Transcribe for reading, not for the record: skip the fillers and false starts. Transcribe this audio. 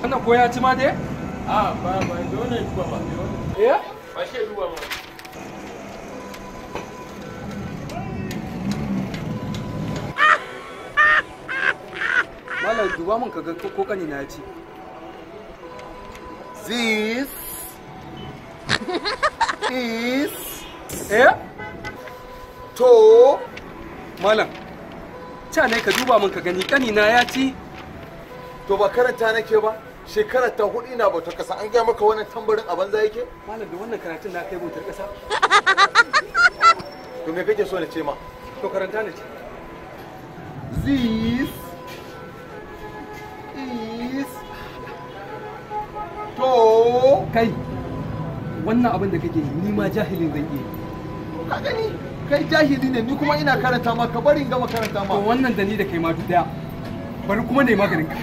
Wannan ko ya ci ma dai? A ba ba dole duba ba. Eh? Ba shi duba ma. Malam duba mun kaga ko kani na ya ci. This is Eh? to Malam. Ca ne ka duba mun ka gani kani na ya ci. To ba karanta nake ba. Shekara ta hudu ina bautar kasa, an gaya maka wannan tambarin a banza yake? Malam da wannan karatun na kai bautar kasa. To me kake so na ce ma? To karanta ne ce. This is to Kai wannan abin da kake yi ni ma jahilin zan iya. Ka gani kai jahili ne, ni kuma ina karanta ma, ka bari in gama karanta To ma. wannan da ni da kai ma duk daya. Bari kuma ne maganin ka.